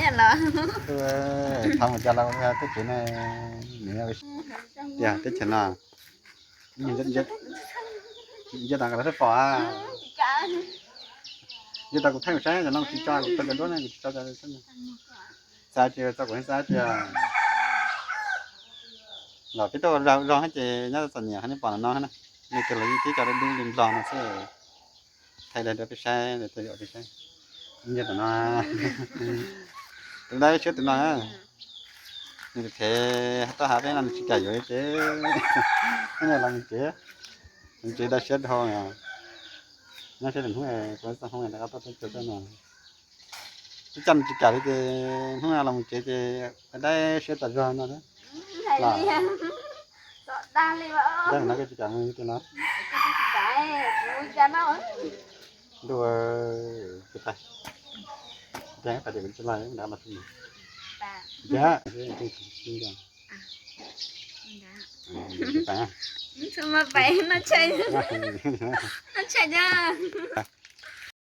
Los, thov mus cas los tej kev ne, nws tiag teb chaws no. Nce tau los thiaj pom, nce tau kuv thaij saib, no kuv tsis tso kuv tau cov duab ne, kuv tsis tso. Xav tsis txog kuv xav tsis. Los peb tuaj zog ces nyob txom nyem qhov nej pom no na, nej tus los yeej tib co dub dub li nplog no xwb. Thaij daim duab peb saib, tej zaum peb saib. Nyob tom no, tus dab siab tus no, nws thev toj hav peb no nws tsis kam yuav li ces, nws los mus tsev, mus tsev dab siab dhau. Nyob seb lwm hnub kuv txoj hmoo rov qab tuaj teb chaws no. Twb coj nws tsis kam li ces hnub no los mus tsev ces dab siab tas zog no. Los, dab no koj tsis kam mus li no. Ntuj, tsis pais, pais tias kuv tsis laij, nrad mas tsis mus. Nrad, tsis pais. Tsis pais, no tshais, no tshais.